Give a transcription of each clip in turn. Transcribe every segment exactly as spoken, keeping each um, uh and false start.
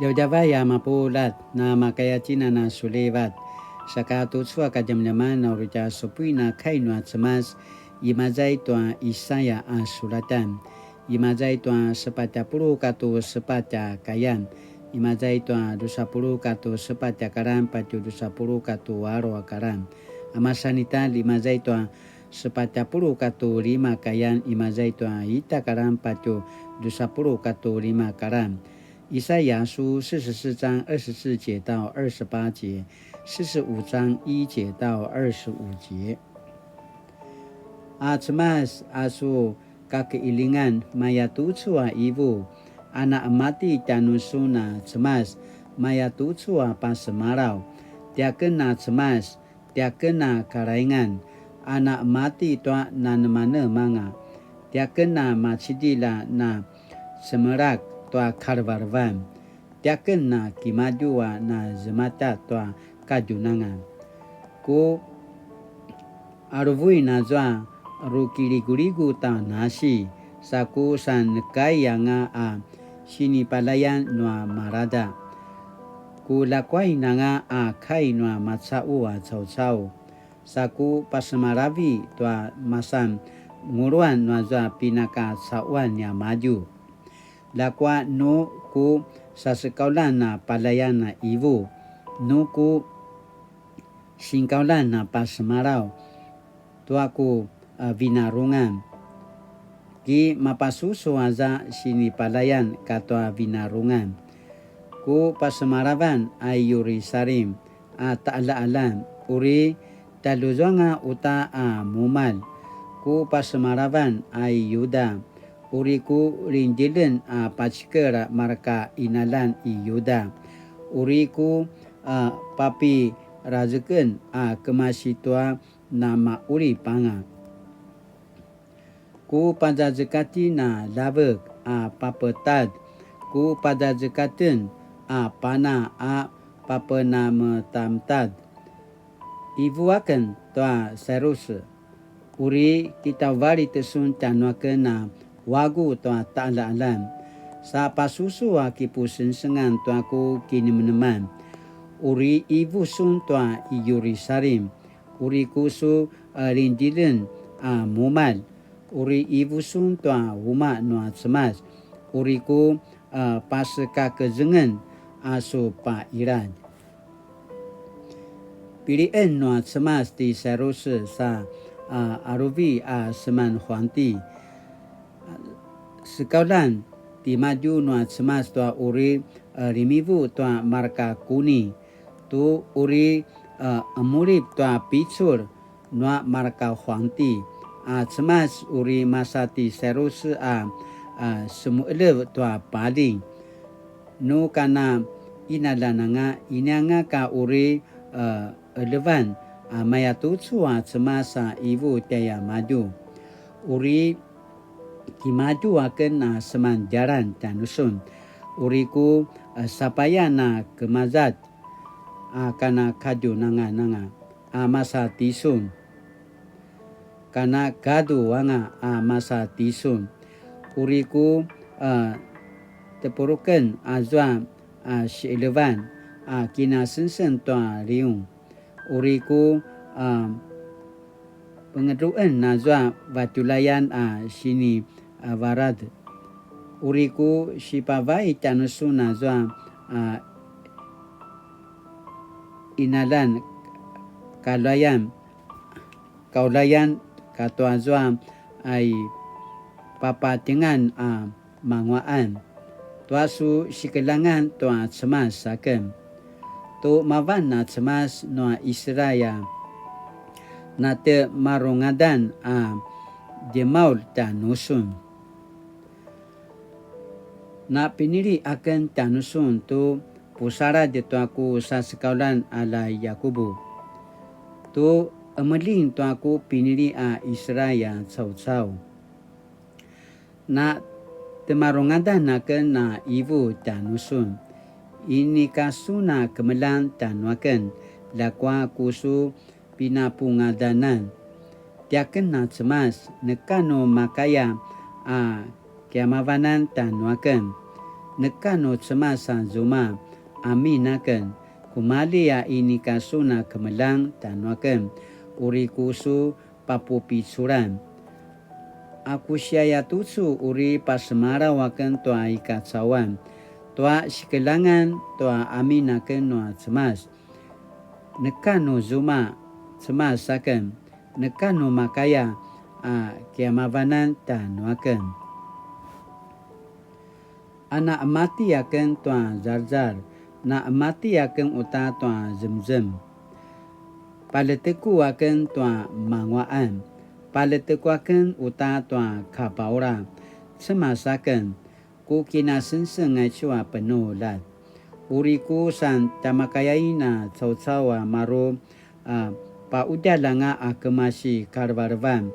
Djavadjavay a mapuljat, na makaya tjinana sulivat. Saka tucu a kadjamadjaman a uri tja supuin a kai nua Cemas, imaza i tua Isaya a sulatan. Imaza i tua sepatj a puluq katu sepatj a kayan. Imaza i tua dusa puluq katu sepatj a karan patju dusa puluq katu alu a karan. A masan ita, imaza i tua sepatj a puluq katu lima kayan, imaza i tua ita karan patju dusa puluq katu lima karan. 以赛亚书四十四章二十四节到二十八节，四十五章一节到二十五节。A Cemas, a su kakiilingan, maya tucu a ivu, a na emati tjanusun a Cemas, maya tucu a pasemalaw, tiaken a Cemas, tiaken a kalaingan, a na emati tua nanemanemanga, tiaken a macidilj a na semelak tua kalevelevan, tiaken a kimadju a na zemata tua kadjunangan. Ku aluvuin azua rukiliguligu ta nasi, sa ku san nekai anga a sinipalayan nua malada. Ku lakuain anga a kai nua macaqu a caucau, sa ku pasemalavi tua masan nguluan nuazua pinakacaquan niamadju. Ljakua nu ku sasekaulan a palayan a ivu, nu ku sinkaulan a pasemalaw tua ku, a, vinarungan. Ki mapasusu aza sinipalayan katua vinarungan. Ku pasemalavan a i Yerusalim a taqaljaqaljan, uri taljuzuanga uta a mumalj. Ku pasemalavan a i Yuda, uri ku lindjiljen a pacikel a marka qinaljan i Yuda, uri ku, a, papirazeken a kemasi tua namaqulip anga. Ku pazazekatin a ljavek a papetad, ku pazazekaten a pana a papenametamtad. Ivu aken tua Sairus, uri kitauvalit sun tjanuaken a wagu tua taqaljaqaljan, sa pasusu a kipusengsengan tua ku kinemeneman. Uri ivu sun tua i Yerusalim, uri ku su, a, lindjiljen a mumalj, uri ivu sun tua umaq nua Cemas, uri ku, a, pasekakezengen a su paqiladj. Pilien nua Cemas ti Sairus sa, a, aluvi a seman huangti. Sekaulan timadju nua Cemas tua uri, a, limivu tua marka kuni, tu uri, a, emulip tua picul nua marka huangti, a Cemas uri masa ti Sairus a, a, semuqelev tua paljing. Nu kana qinaljan anga, inianga ka uri, a, elevan, a, maya tucu a Cemas a ivu tjaiamadju. Uri timadju aken a seman djalan tjanusun. Uri ku, a, sapayan a kemazat, a, kana kadjunangan anga a masa tisun. Kana gadu anga a masa tisun. Uri ku, a, tepuruken azua, a, sielevan, a, kinasengseng tua liung. Uri ku, a, pengedruen azua vatjulayan a sini, a, varad. Uri ku sipavai tjanusun azua, a, qinaljan, kaulayan, kaulayan katua zua a i papatingan a manguaqan, tua su sikeljangan tua Cemas aken. Tu mavan a Cemas nua Israil, na temarungadan a djemaul tjanusun. Na pinili aken tjanusun tu pusaladj tua ku sasekauljan a la Yakubu, tu emeljing tua ku pinili a Israil a caucau. Na temarungadan aken a ivu tjanusun, inika sun a kemeljang tjanuaken, ljakua ku su pinapungadanan. Tiaken a Cemas, neka nu makaya a kiamavanan tjanuaken. Neka nu Cemas a zuma, amin aken, kumalji a inika sun a kemeljang tjanuaken, uri ku su papupiculan. A ku siaya tucu uri pasemalaw aken tua i kacauan, tua sikeljangan tua amin aken nua Cemas. Neka nu zuma, Cemas aken, neka nu makaya a kiamavanan tjanuaken. A naqemati aken tua zarzar, naqemati aken uta tua zemzem. Paljeteku aken tua manguaqan, paljeteku aken uta tua kapaula, Cemas aken, ku kinasengseng aicu a penuljat. Uri ku san tjamakayain a caucau a maru a paqudjalj anga a kemasi kalevelevan,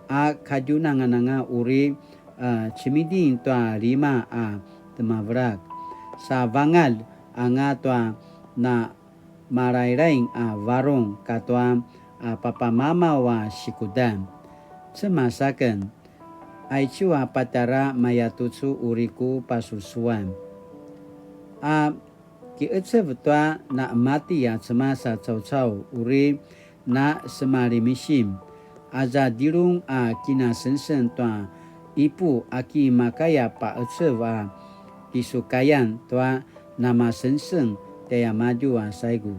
a kadjunangan anga uri a cemiding tua lima a temavelak, sa vangalj anga tua na malailai a varung katua a papamamaw a sikudan. Cemas aken, aicu a patjara mayatucu uri ku pasusuan. A kiqecev tua naqemati a Cemas a caucau uri na semalimisim, aza djilung a kinasengseng tua ipu a ki makaya paqecev a kisukayan tua namasengseng tjaimadju a saigu.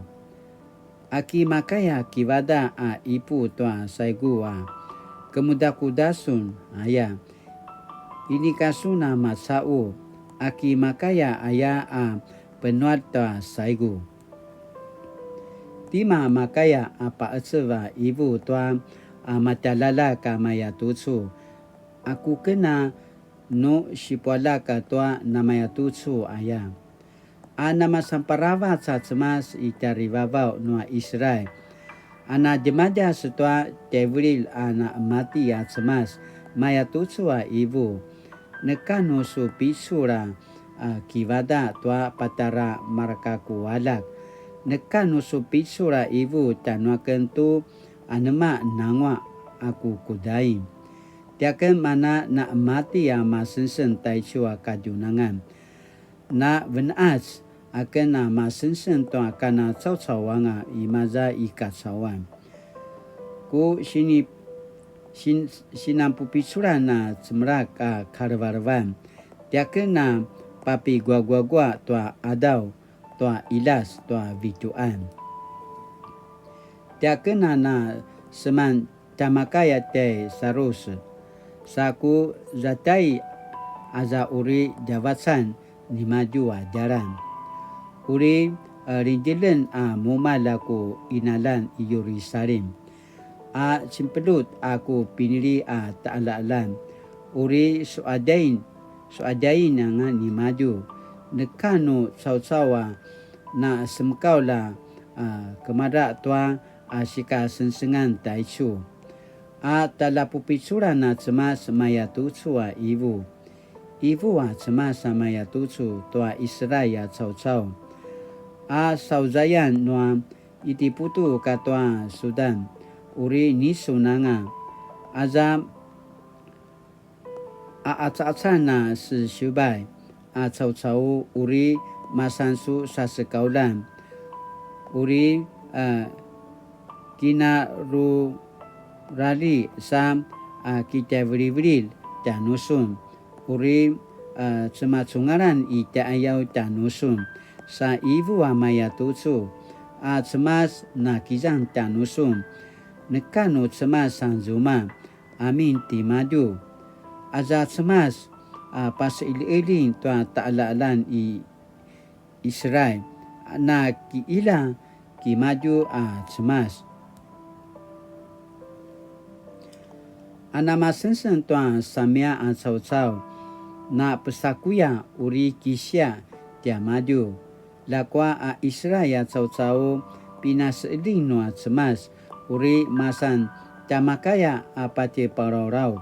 A ki makaya kivada a ipu tua saigu a kemudakuda sun aya, inika sun a macaqu, a ki makaya aya a penuad tua saigu. Tima makaya a paqecev a ivu tua a matjaljaljak a mayatucu, aku ken a nu sipualjak tua namayatucu aya. A namasan paravac a Cemas i tjarivavaw nua Israel, a na djemadjas tua tjaivililj a naqemati a Cemas mayatucu a ivu. Neka nu su picul a, a, kivada tua patjara marka ku aljak. Neka nu su picul a ivu tjanuaken tu anema nanguaq a ku kudain. Tiaken mana naqemati a masengseng taicu a kadjunangan. Na venqac aken a masengseng tua kana caucau anga imaza i kacauan. Ku sini-, sin-, sinanpupiculan a cemelak a kalevelevan, tiaken a papiguaguagua tua qadaw, tua qiljas, tua vitjuqan. Tiaken a na seman tjamakaya tjai Sarus, sa ku zatjai aza uri djavacan nimadju a djalan. Uri, e, ridjelen a mumalj a ku qinaljan i Yerusalim, a cempelut a ku pinili a taqaljaqaljan, uri suqadjain, suqadjain anga nimadju, neka nu caucau a na semekaulj a, a, kemadra tua a sikasengsengan taicu. A tjaljapupiculan a Cemas mayatucu a ivu. Ivu a Cemas a mayatucu tua Israel a caucau. A sauzayan nua Itiputu katua Sudan, uri nisun anga. Aza a qacaqacan a sesiubay a caucau uri masan su sasekauljan, uri, a, kinarurali sa, a, kitjaivilivililj tjanusun, uri, a, cemacungalan i tjaqayaw tjanusun, sa ivu a mayatucu, a Cemas nakizang tjanusun, neka nu Cemas a zuma, amin timadju. Aza Cemas a paseqeljiqeljing tua taqaljaqaljan i Israel, na kiqilja kimadju a Cemas. A namasengseng tua samia a caucau, na pesakuya uri kisiaq tiamadju. Ljakua a Israel a caucau pinaseqeljing nua Cemas, uri masan tjamakaya a patje palaulaw.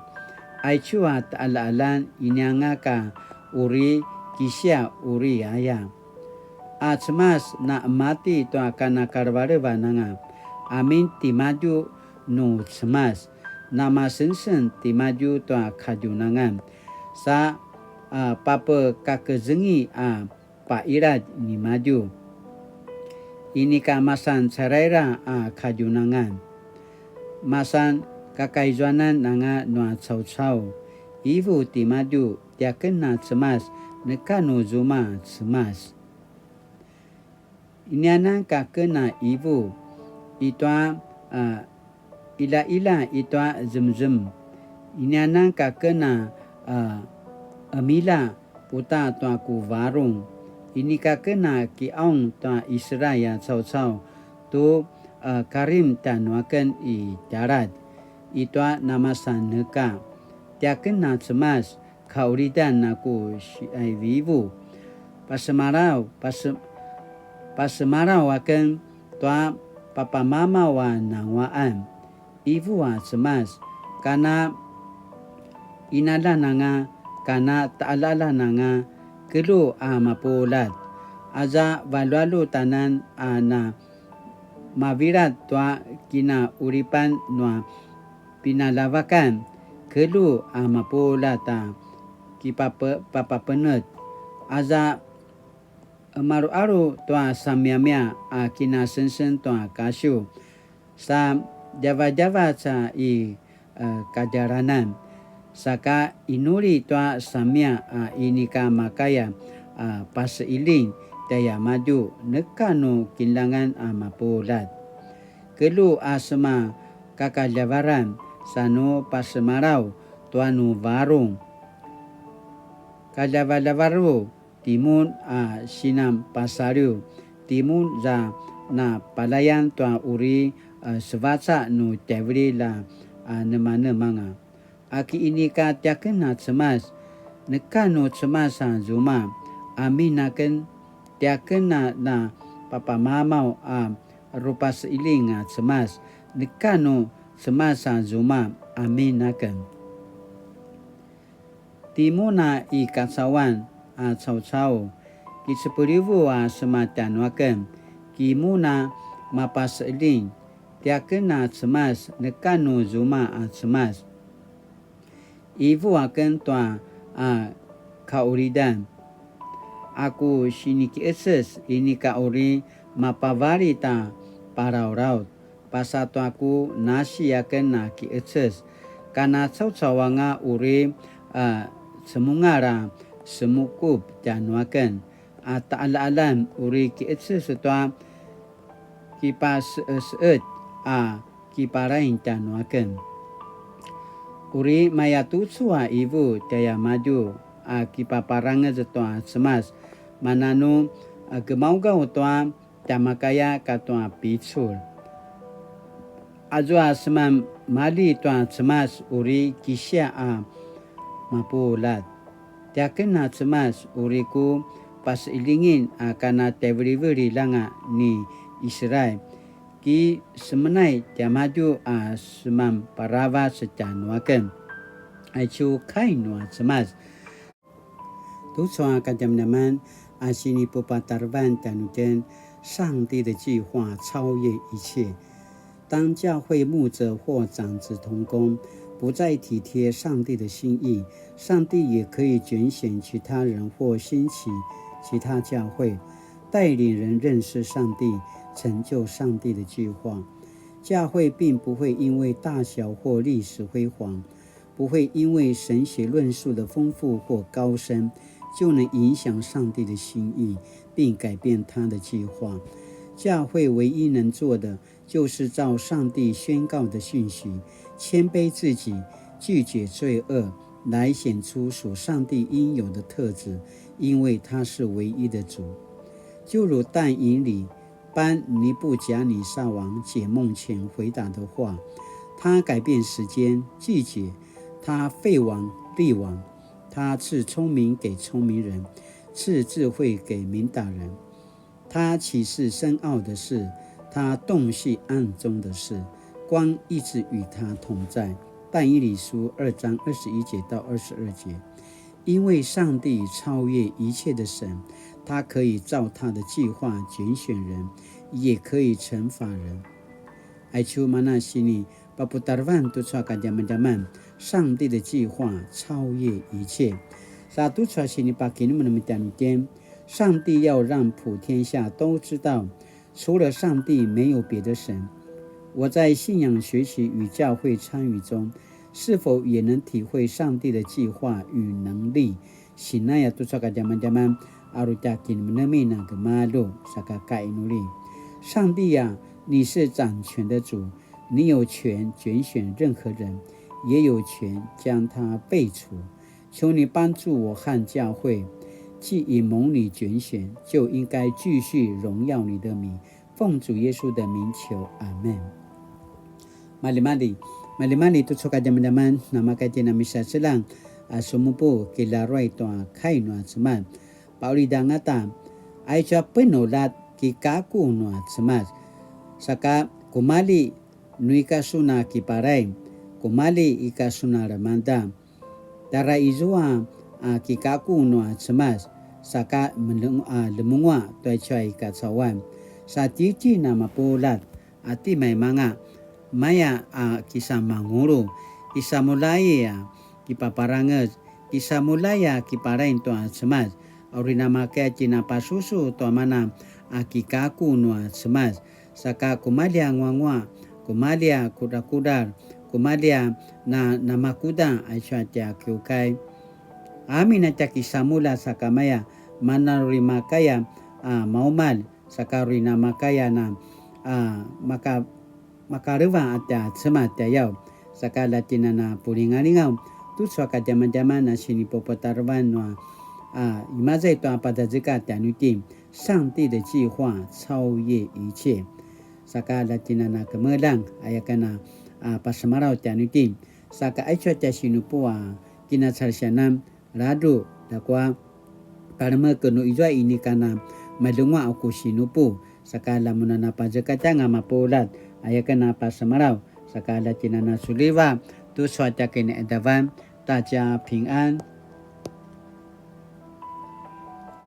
Aicu a taqaljaqaljan inianga ka uri kisiaq uri aya. A Cemas na qemati tua kana kalevelevan anga, amin timadju nu Cemas, namasengseng timadju tua kadjunangan. Sa a papekakezengi a paqiladj nimadju. Inika masan caraira a kadjunangan. Masan kakaizuanan anga nua caucau. Ivu timadju, tiaken a Cemas, neka nu zuma Cemas. Inianan ka ken a ivu i tua, a, ilaila i tua zemzem. Inianan ka ken a, a, emila uta tua ku varung. Inika ken a kiaung tua Israel a caucau tu, a, karim tanuaken i tjaladj i tua namasan neka. Tiaken a Cemas, kaulidan a ku siaivivu. Pasemalaw, pase-, pasemalaw aken tua papamamaw a nanguaqan. Ivu a Cemas, kana inalan anga, kana taqaljaqaljan anga, kelju a mapuljat. Aza valjualjut anan a na mavilad tua kinaqulipan nua pinaljavakan, kelju a mapuljat a kipape-, papapenetj. Aza emalualu tua samiamia a kinasengseng tua kasiw, sa djavadjavac a i, e, kadjalanan. Saka inuli tua samia a inika makaya a paseiling tjaiamadju, neka nu kinljangan a mapuljat. Kelju a sema kakaljavaran, sa nu pasemalaw tua nu varung. Kaljavaljavaru timun a sinan pasaliw, timun za na palayan tua uri, a, sevaca nu tjaivililj a, a, nemanemanga. Aki inika tiaken a Cemas, neka nu Cemas a zuma, amin aken, tiaken a na papamamaw a rupaseiling a Cemas, neka nu Cemas a zuma, amin aken. Timun a i kacauan a caucau, kicepelivu a sema tjanuaken, kimun a mapaseiling, tiaken a Cemas, neka nu zuma a Cemas. Ivu aken tua a kaulidan. A ku sinikiqeces inika uri mapavalit a palaulaut. Pasa tua ku nasi aken a kiqeces. Kana caucau anga uri, a, cemungal a semukup tjanuaken. A taqaljaqaljan uri kiqeces tua kipaseqeseqet a kipalaing tjanuaken. Uri mayatucu a ivu tjaiamadju a kipaparangez tua Cemas, mananu a gemaugaw tua tjamakaya katua picul. Azua seman mali tua Cemas uri kisia a mapuljat. Tiaken a Cemas uri ku paseilingin a kana tjaivilivililj anga ni Israel, ki semenai tiamadju a seman paravac tjanuaken. Aicu kai nua Cemas. Tucu a kadjamadjaman a sinipupatarevan tjanuitjen, 上帝的计划超越一切。当教会牧者或长子同工不再体贴上帝的心意，上帝也可以拣选其他人或兴起其他教会，带领人认识上帝，成就上帝的计划。教会并不会因为大小或历史辉煌，不会因为神学论述的丰富或高深，就能影响上帝的心意，并改变他的计划。教会唯一能做的，就是照上帝宣告的信息，谦卑自己，拒绝罪恶，来显出属上帝应有的特质，因为他是唯一的主。就如但以理 般尼布甲尼撒王解梦前回答的话。他改变时间、季节，他废王立王，他赐聪明给聪明人，赐智慧给明达人。他启示深奥的事，他洞悉暗中的事，光一直与他同在。但以理书二章二十一节到二十二节。 因为上帝超越一切的神，他可以照他的计划拣选人，也可以惩罚人。Aicu mana sini paputarevan tucu a kadjamadjaman, 上帝的计划超越一切。Sa tucu a sinipakinemnem tjanuitjen, 上帝要讓普天下都知道，除了上帝沒有別的神。我在信仰學習與教會參與中，是否也能體會上帝的計劃與能力？Sinaya tucu a kadjamadjaman, aru tja kinemnemin a gemalju, saka kainuli. 上帝啊，你是掌權的主，你有權拣選任何人，也有权将他废除。 求你帮助我和教会，既已蒙你拣选，就应该继续荣耀你的名。奉主耶稣的名求，阿门。Maljimalji, maljimalji tucu a kadjamadjaman, namaka tjen a misaseljang a sumupu kilaruay tua kai nua Cemas. Paulidangata, aicu a penuljat kikaku nua Cemas. Saka kumalji nu ika sun a kipalay, kumalji ika sun a lemangeda. Tjara izua a kikaku nua Cemas, saka meleng-, a, lemenguaq tua aicu a i kacauan. Sa tjitjen a mapuljat, a timaimanga, maya a kisamangulu, kisamulja a kipaparangez, kisamulja a kipalaing tua Cemas, a uri namakaya tjen a pasusu tua mana a kikaku nua Cemas, saka kumalji a nguanguaq, kumalji a kudrakudral, kumalji a na, namakuda aicu a tja kiukai. Amin a tja kisamulja sakamaya, mana uri makaya a maumalj, saka uri namakaya na a maka, makaleva a tja Cemas tjayaw, saka la tjen a na pulingalingaw tucu a kadjamadjaman a sinipupatarevan nua a imaza i tua pazazekatj tjanuitjen. 上帝的计划超越一切。 Saka la tjen a na kemeljang, aya ken a, a, pasemalaw tjanuitjen. Saka aicu a tja sinupu a kinacalisianan, ladruq, ljakua, talemek nu izua inika na maljenguaq a ku sinupu, saka la mun a na pazekatjanga mapuljat, aya ken a pasemalaw, saka la tjen a na suliva tucu a tja kiniqadavan, 大家平安.